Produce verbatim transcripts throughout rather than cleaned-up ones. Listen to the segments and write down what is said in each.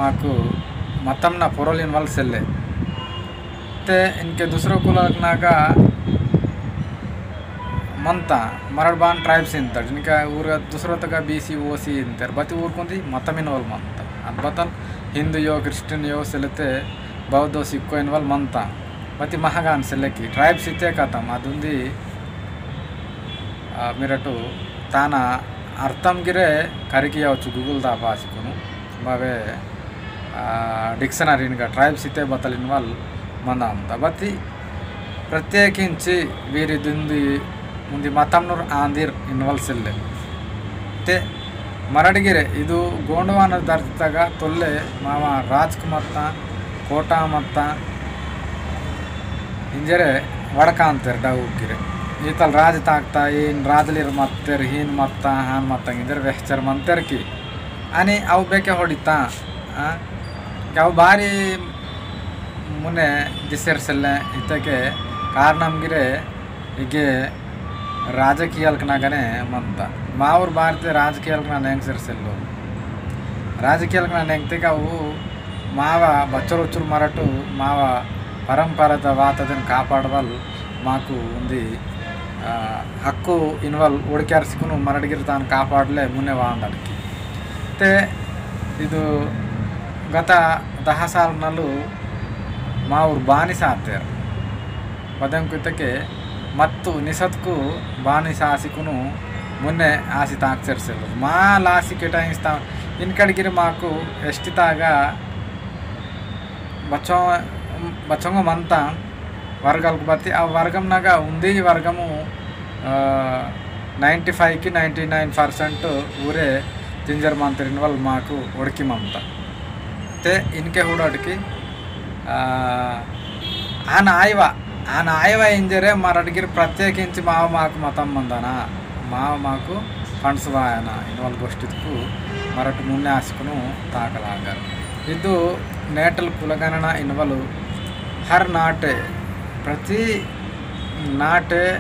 माकु मतम ना पोरोल इनवल सेल्ले। ते इनके दूसरो कुलालक नागा मंता, मरड़ बान tribes इंतर, इनका ऊर दूसरो तगा B C, O C इंतर, बती ऊर कुंदी मतम इनवल मंता। अद बतल हिंदू यो, क्रिश्चियन यो सेलेते बौद्धो, सिक्को इनवल मंता। बती महागान सेलेकी tribes इते कतम, अदुंदी, आ, मिरटु ताना अर्थम गिरे करिकियावचु Google दा पासिकुनु। बाबे, आ, dictionary इनगा tribes इते बतल इनवल मंदा मंता। बती प्रत्येकिंची वीरी दुंदी उंदी मतमनुर आंदिर इनवल सेल्ले। ते मरड़गिरे इदु गोंडवाना धरतीतगा तोल्ले मावा राजक मत्ता, कोटा मत्ता, इंजरे वड़कांतेर डौगिरे। ईतल राज ताकता, ईन राजलिर मत्तेर, हीन मत्ता, हान मत्ता, इंजरे वेहचर मंतेर की। अनि अव बेके होड़िता, आ? अव बारी मुने दिसेर सेल्ले इतके कारणम गिरे इगे राजकीयालक नागने मंता। मावुर बारते राजकीयालक ना नेंगसेर सेल्लो। राजकीयालक ना नेंगते का ऊ मावा बच्चर उच्चर मरटु मावा परंपरत वातदन कापाडवल माकु उंदी, आ, हक्कु इनवल ओड़क्यार सिकुनु मरड़गिर तान कापाडले मुने वांदड़की। ते इदु गत दहा साल नलु मावुर बानिस आतेर। बदंकु इतके मत्तु निसत्कु बानिस आसिकुनु मुन्ने आसि ताक्सेर सेल्लु। मा लासि केटाइस्ता इनकड़गिर माकु एसटी तागा बचों-, बचोंगो मंता वर्गल बत्ती आ वर्गम नगा उंदी वर्गमु, आ, ninety five की ninety nine percent ऊरे तिंजर मंतेर इनवल माकु ओड़की मंता। ते इनके हुड़ाड़की, आ, आन आयवा, आन आयवा इंजरे मरड़गिर प्रत्येकिंची माव माकु मतम मंदना, माव माकु funds वायना, इनवल गोष्ठितकु मरट मुन्ने आसिकुनु ताकलागर। इदु नेटल कुलगणना इनवल हर नाटे, प्रति नाटे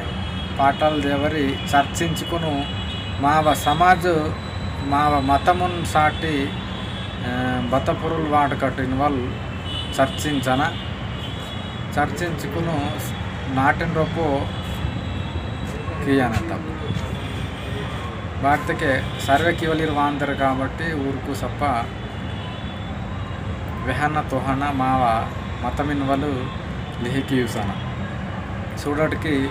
पाटल देवरी चर्चिंचुकुनु माव समाज, माव मतमुन साटी, अ, बतपुरुल वाटकट इनवल चर्चिंचना। चर्चिंचुकुनु नाटिन रोपो कियाना तब। बाटतके सर्वे किवलिर वांदर काबट्टी ऊरुकु सप्पा वेहना तोहना मावा मतमिन वलु लिहिकी यूसना। सूडटकी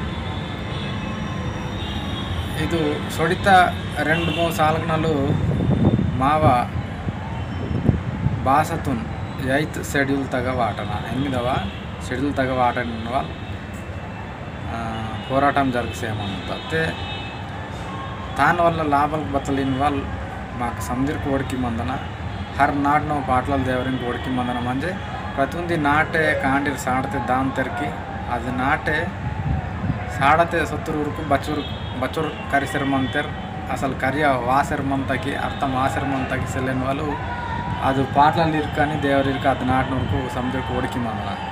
इदु सोडिता रेंड मू सालगनलु मावा बासतुन eighth schedule तगा वाटना, एनिमिदवा schedule तगा वाटना इनवल, आ, पोराटम जरगसेमंता। ते तान वल्ल लाभल बतल इनवल माक समदिर कोड़की मंदना, हर नाटनो पाटलल देवरिन कोड़की मंदना मंजे, प्रति उंदी नाटे कांडिर साड़ते दान तेरकी, अद नाटे साड़ते सत्तुर उरुकु बचुर, बचुर करिसेर मंतेर, असल करिया वासेर मंतकी, अर्थम वासेर मंतकी सेलेन वलु, अद पाटलल इरकानी देवर इरका अद नाटनो उरुकु समदिर कोड़की मंदना।